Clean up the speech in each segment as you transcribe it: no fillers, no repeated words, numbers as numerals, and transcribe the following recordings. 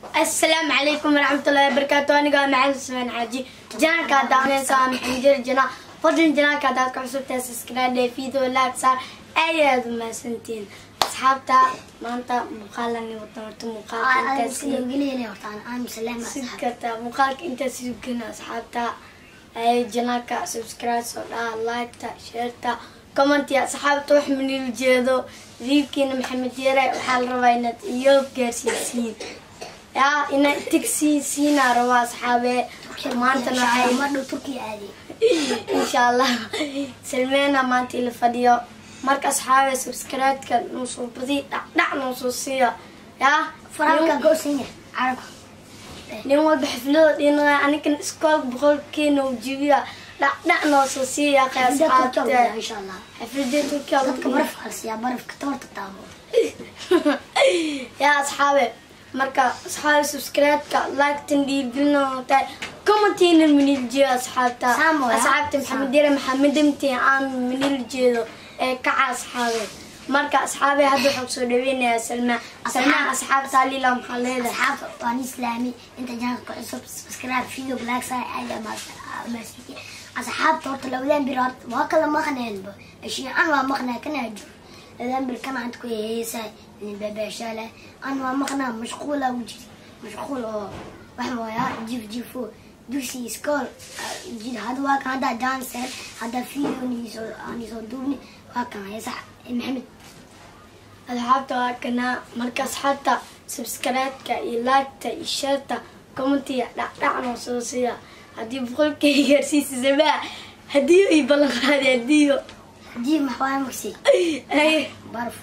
Assalaamu calaykum waraxmatullaahi wabarakaatu. Aniga waa Maxamed Usmaan Xaaji. Channelka daawanaysa waa Maxamed Jir Jana. Fadlan channelka hadaad ku cusubtahay, subscribe, video like saar. Aad iyo aad u mahadsantihiin, asxaabta. Maanta muuqaalani wada horta muuqaalka intaas karta, muuqaalka intaas sugana, asxaabta. Ay channelka subscribe soo dhaha, like-ta, share-ta, commentiya. Asxaabta, wax manil jeedo riibkiina Maxamed Yare waxaa la rabaa inaad iyo gaarsiisiin, yaa inaad tigsi siinaa rabaa, asxaabe. Maantana waxay insha Allah Salmeena maanta ila fadhiyo. Marka asxaabe, subscribe-ka nusoo badi, dhacdhac nusoo siiya, yaa nin walba xaflada dhinaa, anigan iskoolka 100keena u jibiya, dhacdhac noosoo siiya. Asxaabta, xafladii Turkiya yaa asxaabe. Marka asxaabe, subscribe-ka, like-tan dhiirgelina tahay, commentina manil jeedo, asxaabta. Asxaabta Maxamed Yare, Maxamedamti aan manil jeedo ee kaca, asxaabe. Marka asxaabe, hadda waxaan kusoo dhaweynayaa Salma. Salma, asxaabta alila maxaa leedahay? Asxaabta, waan islaami. Inta channelka cusub, subscribe, video like saar. Aad maasiki asxaabta. Horta labadan bir waa kala maqneenba, ashiican waa maqnaa, kana jiro labadan bir, kana anta ku heesaa babaashaala. An waa maqnaa, mashquula u jiri, mashquul oo wax mooyaa, jiif jiifo, dugsi, iskool jir. Hadda waa kan, hadda janser, hadda video niisoo anisoo duubni, waa kan heesa Maxamed. Asxaabta, waa kana. Marka asxaabta, subscribe-ka iyo like-ta iyo share-ta, commentiga dhacdhac noo soo siiya. Haddii 100kay gaarsiisa sabaa, hadiyo ii ballan qaaday, hadiyo. Hadiyo maxaa magsi? Baraf,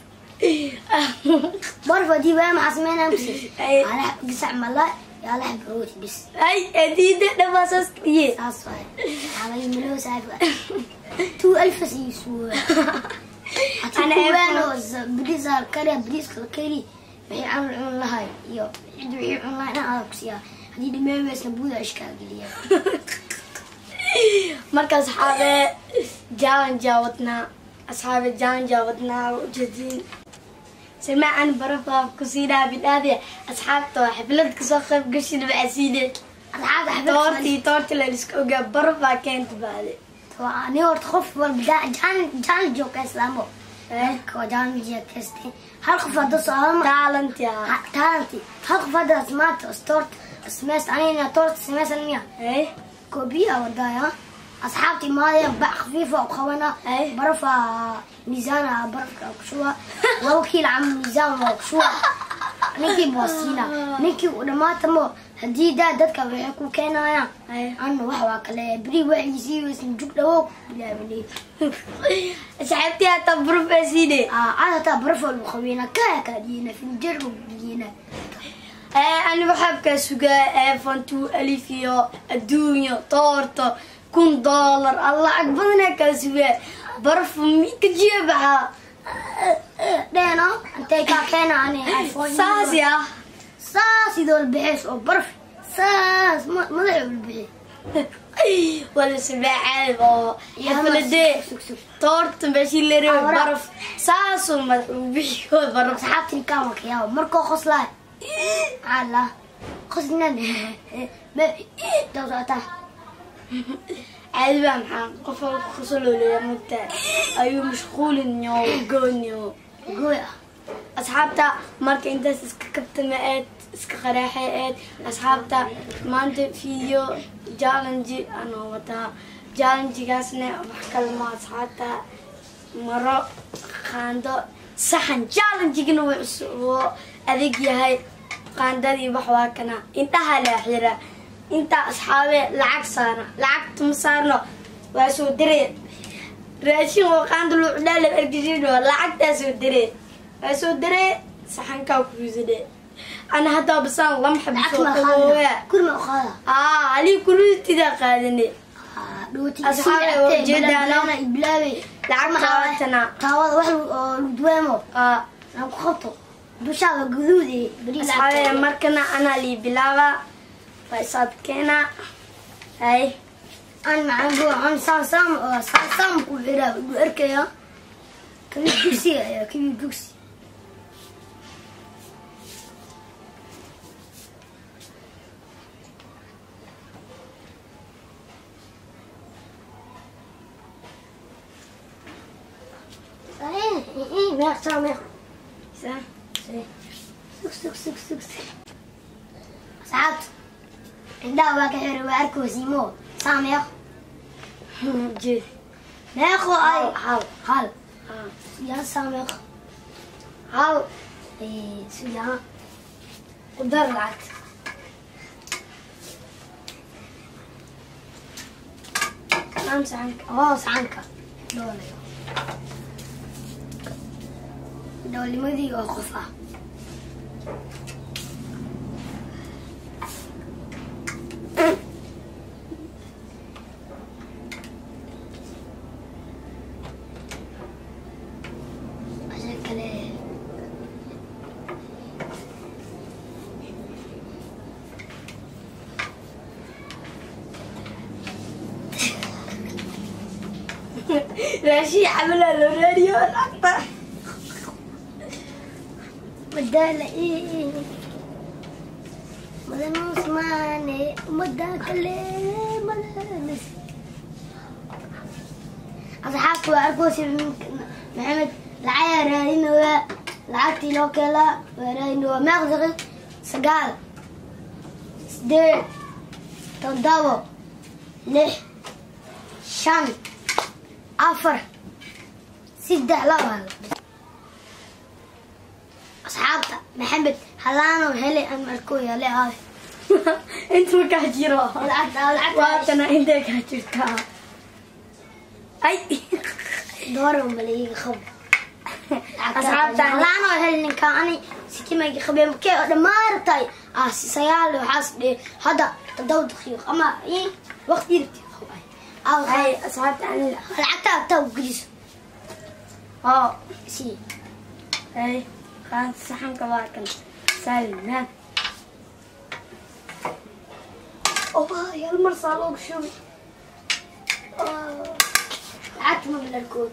baraf. Hadii waa maxaa sameynaa magsi? Alax gisac mala yaa lax rooti bis. Ay, hadiida dhamaa saas iye. Saas waay, waxaa miloo saafi two alfas iyo suwa. Ana bariis kariya, bariiska la kari, wixii aan cun lahay iyo cid wixii cun lahay dhan aad ku siiyaa. Haddii dhameen weysna, buuda ishkaa geliya. Marka asxaabe, challenge aa wadnaa. Asxaabe, challenge aa wadnaa, ujeedin samaacan barafaa kusii dhaabidhaade. Asxaabta, waa xaflad kasoo qayb gashin bacsiine. Asxaabta, toortii toorti la iska ogaa, barafaa keenta baade. Ani horta qof walba challenge oo ka islaamo dadka challenge kaste. Hal qof hadda soo talent ya talent. Hal qof hadda maanta toort smash, anina toort smash miya koobiya wadaya. Asxaabtii maadeen, bac khafiifa u qabana, barafa miisaan barafka ku shuba, 2 kiilo cam miisaan waa ku shuba. Ninkii boosiina, ninkii u dhamaatamo. Haddii daa dadka waxay ku keenayaan ana wax waa kale beri waxiisii weysan jug dhawow bilaabinay. Asxaabtii hataa baraf asiine. Aad hataa baraf lagu qabeyna, kaa kaadiyena, finjeerka gudiyena. Ani waxaa kaa sugaa iPhone 12 iyo adduunyo, toorto, $1000, lacag badanaa kaa sugaa. Baraf mika jiya baxaa. Dheeno intay kaa keena ani iPhone? Saas ya. Saas idoo bixis oo baraf saas madaxa ul bixi. Wala sabaa oo xafladee toorta meeshii la rabay, baraf saasuu madax u bixi baraf. Asxaabtii, kaan waa kayaabo markoo qoslaay ala qosnan ma dawsata. Caadi baa, maxaa qof walba qosoloo leeyahay mogtaa ayuu mashquulin yo goonyo. Gooy ah. Asxaabta, marka intaas iska kabtama eed, iska qaraaxay eed. Asxaabta, maanta video challenge anoo wataa. Challengegaasna wax kale ma, asxaabta, maro, qaando, saxan. Challengegana wuu adag yahay. Qaandadii wax waa kana, indhaha la xira intaa. Asxaabe, lacag saarna, lacagta ma saarno, waa soo diree raashin oo qaanda loo cudhaala argisiin, waa lacagtaa soo diree, waa soo diree, saxankaa kuusade. Ana haddaa basaan lama xabo soo qabooya. Kurma qaada. Aa, ali kulutidaa qaadane. Asxaabe, waa ujeedaano. Bilaabay. Lacagta waatana. Taawada wax oo duweemo aan ku qabto dushaada guduud ee beri. Asxaabe, markana anaa lii bilaaba, waa is adkeena hay. Aan macaan go aan saan saan oo saan saan ku xiraa u arkaya kabi dugsiga ayaa kabi dugsi. Meeq meeq. Sa. Sug sug sug sug. Asxaabta indhaha waa ka xiray, waa arkaysiimo. Saa meeq? Jeed. Meeqo ay? Hal. Hal. Ah. Yaa saa meeq? Hal. Suyaa ku dar lacagta. Aan saxanka. Oo saxanka doonayo. Doolimadii oo qof ah. Asha kale. Raashin xamala loo raadiyo lacagta. Madala madan Usmaane umada kale madanas. Asxaabta waa arkoosi Maxamed lacag raadinaya, lacagtii loo keenaa waa raadinaya. Meeq daqiiq? 9, 8, 7, 6, 5, 4, 3, 2. Asxaabta Maxamed halaano helay aan arkooya le aabe. Intuu kaa jiro. Lacagta lacagta. Waatana intay kaa jirtaa. Ay. Door maliga qabo. Asxaabta halaano helay ninka ani sikima iga qabeen markay oo dhammaartay ah 9 waxaas dhe hadda 7 daqiiq ama in waqti rabti qabay. Ay asxaabta ani Lacagta agta u geliso. Oo. Si. Ay qaan saxanka waa kan. Salmaan. Oh, hal mar saa loogu shubi. Lacagta ma bilarkood.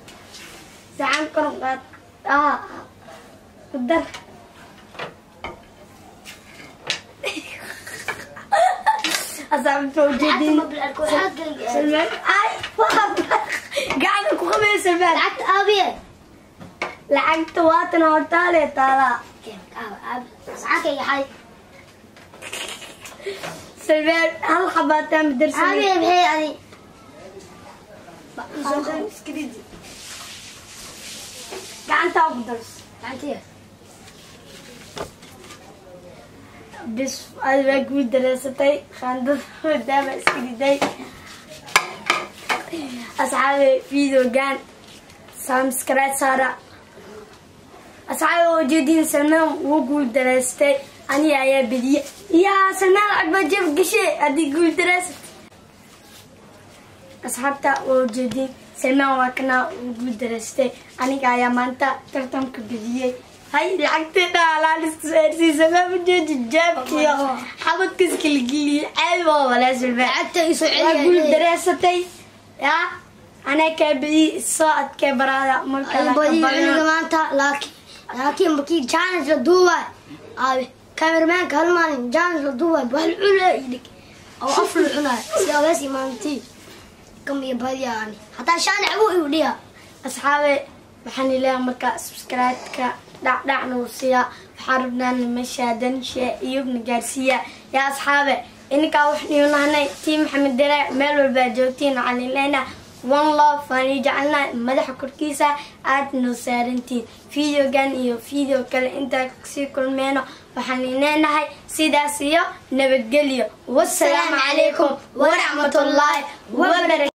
Saxan kor u qaad. Ah. Ku dar. Asxaabta Lacagta ujeedin. ma bilarkood. Salmaan. Ay, waa gacanta ku qabay Salmaan. Lacagta aabiye. Lacagta waatan hortaale taalaa. Saxankayga xay. Salmaan hal xabaataan bedelsanay. Aabiye maxay adi? Gacantaa ku darso. Gacantiya. Bis aad baa guul dareysatay khaandada maadaama iska riday. Asxaabi videogan subscribe saara. Asxaabi oo jeedin Salmaan wuu guul dareystay, aniga ayaa bediyay. Yaa Salmaan lacag baa jeeb gashay haddii guul dareysatay. Asxaabta oo jeedin Salmaan waa kana wuu guul dareystay, aniga ayaa maanta tartanka bediyay. Hay lacagta dhaalaalis Salmaan ma jeedi jeebkiyo xabadkiis kala geliyay. Caadi waa walaa Salmaan. Lacagta isoo Waa guul celiya. dareysatay. Yaa anaa kaa bediyay, soo adkee baraada marka la Badi kabalno. maanta laakiin markii challenge la duubaay aabe cameramanka hal maalin challenge la duubaay wax la cunaa ii dhig oo af la cunaa si abees imaantii kam iyo badiyaani hataa shaan cabu igu dhiya. Asxaabe waxaan ilaah marka subscribe-ka dhacdhac nuu siiya, waxaan rabnaa meeshaadan shee iyobna gaarsiiya. Yaa asxaabe ininkaa waxniyu nahnay tii Maxamed Dere, meel walbaa joogtiin waxaan ileenaa one love, waan ii jecelnahay, madaxa korkiisa aad noo saarantiin. Videogan iyo video kale intaa sii kulmeyno waxaan ileenahay sidaas iyo nabadgelyo. Wassalaamu calaykum waraxmatullaahi wabarakatu.